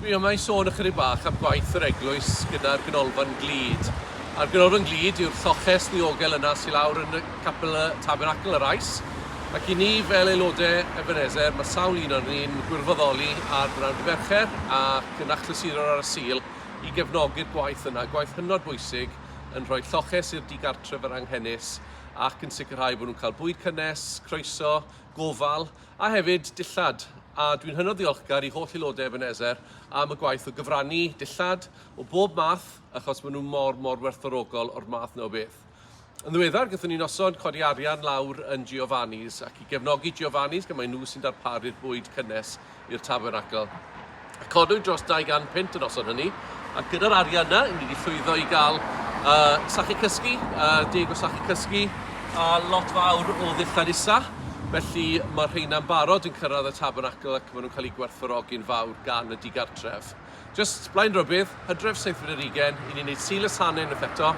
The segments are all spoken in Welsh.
Dwi yma i sôn ychydig bach am gwaith yr eglwys gyda'r Ganolfan Glud. A'r Ganolfan Glud yw'r lloches ddiogel yna sy lawr yn y capel y Tabernacl yr Ais. Ac i ni fel aelodau Ebenezer, mae sawl un o'n ni'n gwirfoddoli ar Brynhawn Dydd Mercher ac yn achlysurol ar y Sul i gefnogi'r gwaith yna, gwaith hynod bwysig yn rhoi lloches i'r digartref yr anghenus ac yn sicrhau bod nhw'n cael bwyd cynnes, croeso, gofal A hefyd dillad. A dwi'n hynod ddiolchgar i holl aelodau Ebenezer am y gwaith o gyfrannu dillad o bob math, achos maen nhw mor, mor werthfawrogol o'r math 'na o beth. Yn ddiweddar, gaethon ni noson codi arian lawr yn Giovanni's, ac i gefnogi Giovanni's, gan mai nhw sy'n darparu'r bwyd cynnes i'r Tabernacl. A codwyd dros 200 punt y noson hynny, a gyda'r arian yna, ni wedi llwyddo i gael uh, sachu cysgu, uh, deg o sachu cysgu, a lot fawr o ddillad isa. Felly mae rheina'n barod yn cyrraedd y Tabernacl ac maen nhw'n cael eu gwerthfawrogi'n fawr gan y digartref. Just blaen rybudd, hydref seithfed ar ugain, i ni'n neud Sul y Sane unwaith eto.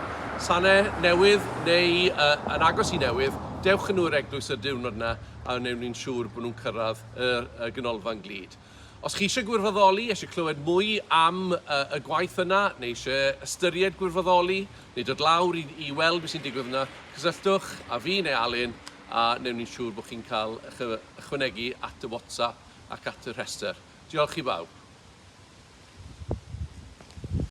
Sane newydd neu uh, yn agos i newydd, dewch yn nhw i'r eglwys y diwrnod yna a wnewn ni'n siŵr bod nhw'n cyrraedd y, y ganolfan glud. Os chi eisiau gwirfoddoli, eisiau clywed mwy am y, y gwaith yna, neu eisiau ystyried gwirfoddoli, neu dod lawr i, i weld beth sy'n digwydd yna, cysylltwch â fi neu Alun a wnewn ni'n siŵr bod chi'n cael eich ychwanegu at y WhatsApp ac at y rhestr. Diolch i bawb.